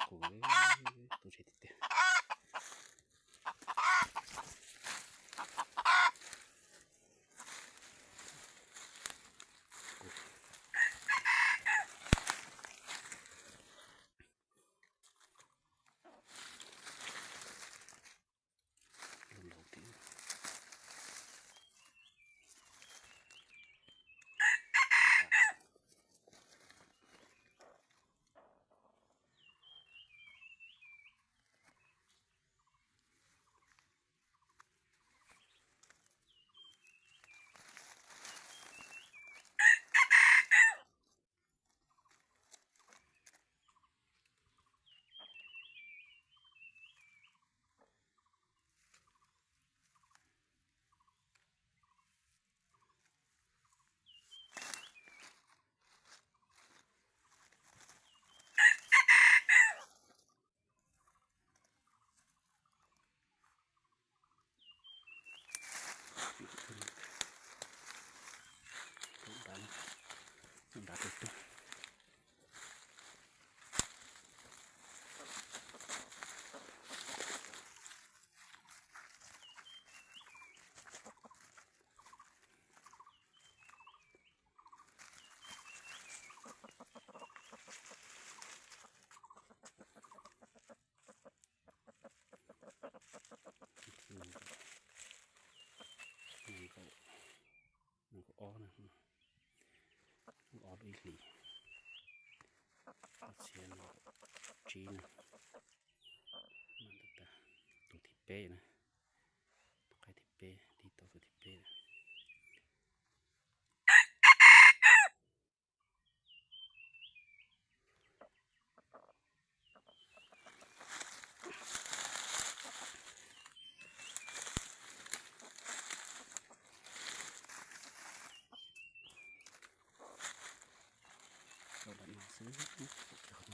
qus, tu siab tiag tiag. Ob na, ob lub ib hlis, ob txhiab no, tsib no, tus thib peb na, tus qaib thib peb, tig tau tus thib peb. Lam no xwb, tsis yog